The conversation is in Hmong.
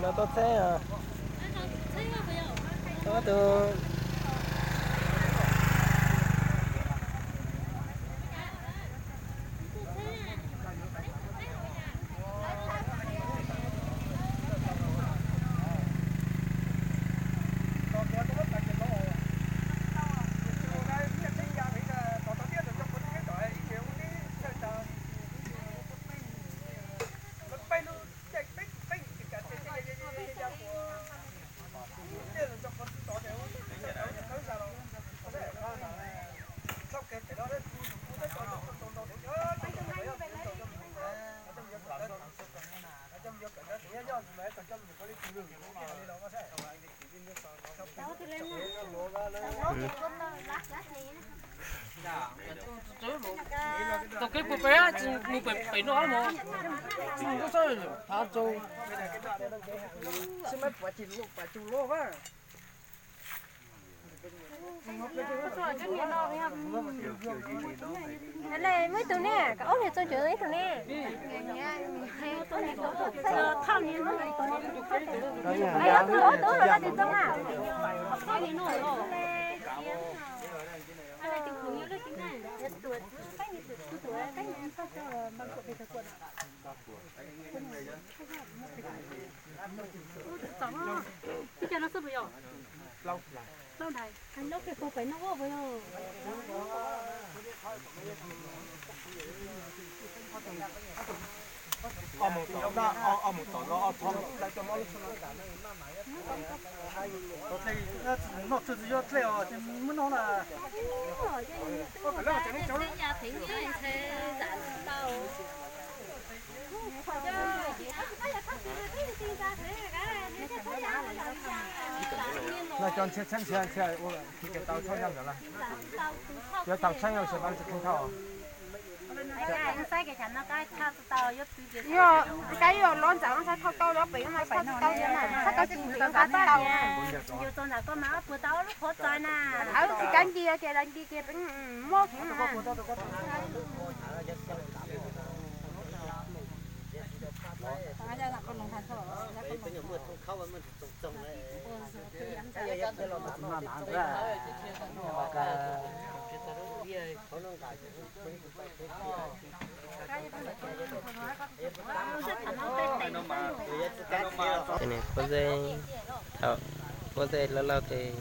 Tau txheb, tau tus. Tau kev pw pem, mus pem pem no mog. Tsis mus koj txhob thav tsaus. Xib mab puav tsis loj, puav tsis loj a. Muaj ib tug ne, kaum ob hlis txog ntawm ib tug ne. Ob tug los tsis txog na. Ib co no xwb puas yog? Plaub nthais. Plaub nthais. Hais lub pem puag pem no ua puas yog? Ob mus tom no, ob mus tom no, ob txhob lawv coj mob lub txhua no. Noj txhua txhua yuav dlej os, muab noj na. Lawv cov ntxhiab txheeb ntxhiab ntxhiab ua khi ces tau tshaj yam ntawd lawm. Yuav tau tshaj yam xwb mas tsis kheev thauj. Yog, kab yuav los ntxawm no saib thauj tau los pem no mas thauj tsis tau thiab na, thauj tau tsis tau thiab na. Yus tau ntawm koj mas ob puas tau ob lub qhov txais na. Thauj tsis kab nti ces lawv nti ces peb muab heev na. Pob zeb, thaum pob zeb loj loj tes.